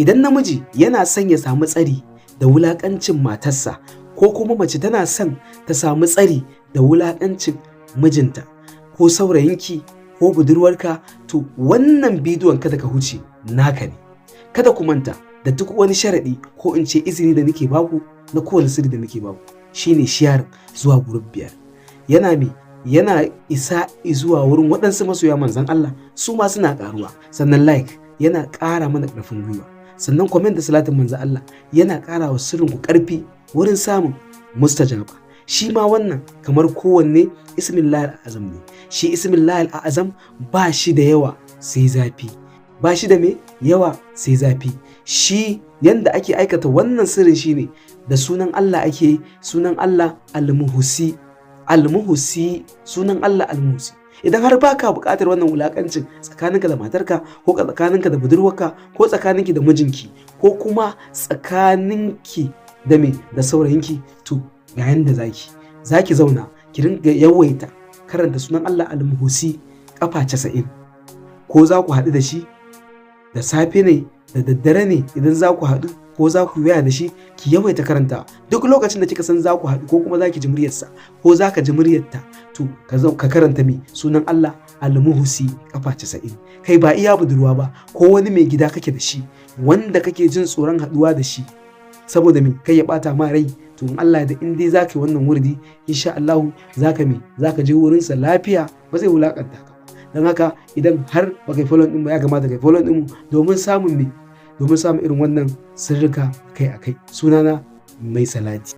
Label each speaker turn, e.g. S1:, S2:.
S1: Idan namiji yana son ya samu tsari da wulaƙancin matarsa, ko kuma mace tana son ta samu tsari da wulaƙancin mijinta ko saurayinki ko budurwarka, to wannan bidiyon kada ka huce, naka ne. Kada ku manta da duk wani sharaɗi, ko in ce izini da nake baku na kowane sirri da nake baku, shine sharing zuwa group 5. Yana me? Yana isa zuwa wurin waɗansu masoya Manzon Allah, su ma suna ƙaruwa. Sannan like yana ƙara mana ƙarfin gwiwa. Sannan comment da salatin Manzon Allah yana ƙara wa sirrin ku ƙarfi wurin samun mustajaba. Shi ma wannan kamar kowanne Ismillahi Azam ne. Shi Ismillahi Azam ba shi da yawa sai zafi, ba shi da me yawa sai zafi. Shi yanda ake aikata wannan sirrin shine da sunan Allah ake yi, sunan Allah Almuhusi, Almuhusi, sunan Allah Almuhusi. Idan har baka buƙatar wannan wulakancin tsakaninka da matarka, ko tsakaninka da budurwarka, ko tsakaninki da mijinki, ko kuma tsakaninki da me da saurayinki, to ga yanda zaki zauna ki ringa yawaita karanta sunan Allah Almuhusi kafa 90. Ko za ku haɗu da shi da safe ne, da daddare ne, idan za ku haɗu ko za ku waya da shi, ki yawaita karanta. Duk lokacin da kika san za ku haɗu, ko kuma za ki ji muryarsa, ko za ka ji muryarta, to ka karanta me? Sunan Allah Almuhusi kafa 90. Kai, ba iya budurwa ba, ko wani mai gida kake da shi wanda kake jin tsoron haɗuwa da shi saboda me? Kai ya bata ma rai, to in Allah da in dai za ka yi wannan wurdi, insha Allah za ka me? Za ka je wurinsa lafiya, ba zai wulakanta ka ba. Don haka idan har ba kai follow din ba, ya kamata kai follow din mu domin samun me? Domin samun irin wannan sirrika kai a kai. Sunana Mai Salati.